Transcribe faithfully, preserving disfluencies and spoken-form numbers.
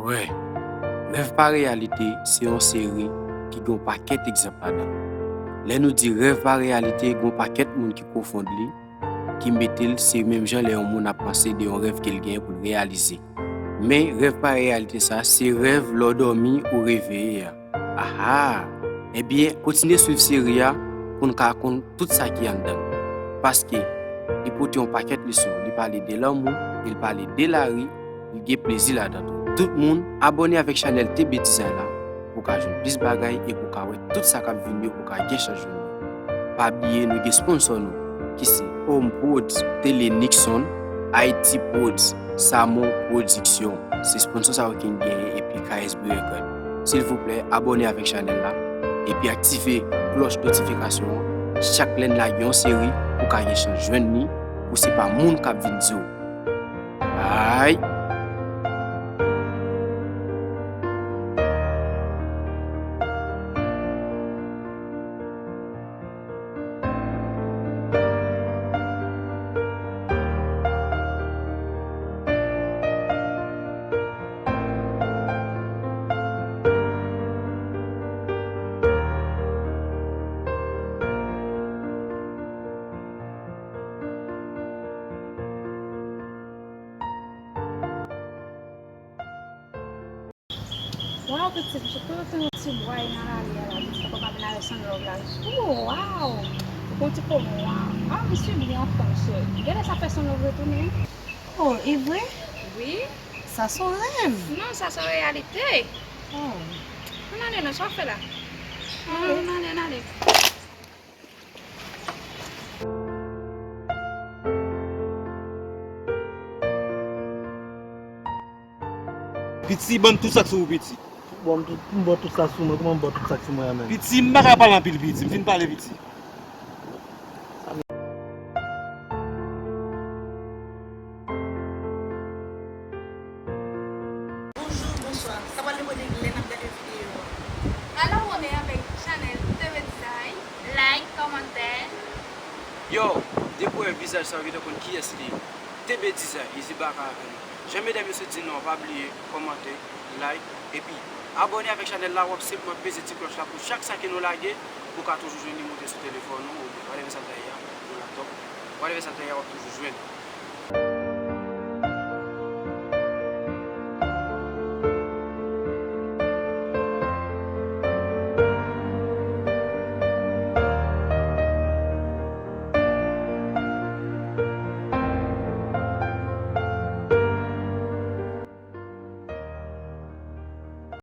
Wè, Rèv pa reyalite se yon seri ki gen yon pakèt egzanp ladan. Lè nou di rèv pa reyalite, gen yon pakèt moun ki konfonn li, ki mete l se menm jan lè yon moun ap panse de yon rèv ke l genyen pou l reyalize. Men rèv pa reyalite sa, se rèv lè w dòmi ou reveye a. Aha! Ebyen, kontinye swiv seri a pou n ka konn tout sa ki anndan l. Paske li pote yon pakèt leson. Li pale de lanmou, li pale de lari, li gen plezi ladan tou. Tout moun, abòne avèk chanèl T B Design la pou w ka jwenn plis bagay e pou w ka wè tout sa k ap vin yo, pou w ka gen chans jwenn yo. Pa bliye nou gen sponsò nou ki se Home Prodz, Tele Nixon, Haiti Prodz, Samon Production. Se sponsò sa yo ki n genyen epi K S B Record. Silvouplè, abòne avèk chanèl la epi aktive klòch notifikasyon an. Chak lè n lage yon seri, ou ka gen chans jwenn li, ou se pa moun k ap vin di w. Ay! Waw, pitit, m sot kote yon ti bway nan lari a la, pitit, papa vin avèk Sunlove la. Oh, waw! Ou konn ti komo a. Ah, misye byen anfòm, sè. Gade sa fè Sunlove retounen. Oh, e vre? Wi. Sa se yon rèv. Non, sa se yon reyalite. Oh. Ann ale non, sa w fè la? Ann ale, ann ale, ann ale. Piti, ban m tout sa k sou ou, piti. Bon, m tout, m ba w tout sa k sou mwen, kòman m ba w tout sa k sou mwen an menm? Piti, m pa ka pale anpil, piti. M fin pale, piti. Bonjou, bonswa. Sa pral depann de lè n ap gade videyo a. Al abòne avèk chanèl T B Design, like, kòmantè. Yo, depi w wè vizaj sa, w gentan konn kiyès li ye. T B Design, Easy Back avè nou. Jan medam yo sot di non, pa bliye kòmante, like, epi abòne avèk chanèl la, w ap senpman peze ti klòch la pou chak sa ke nou lage, ou ka toujou jwenn li moute sou telefòn ou, oubyen whatever sa l ta ye a, ou laptop, whatever sa l ta ye a, w ap toujou jwenn.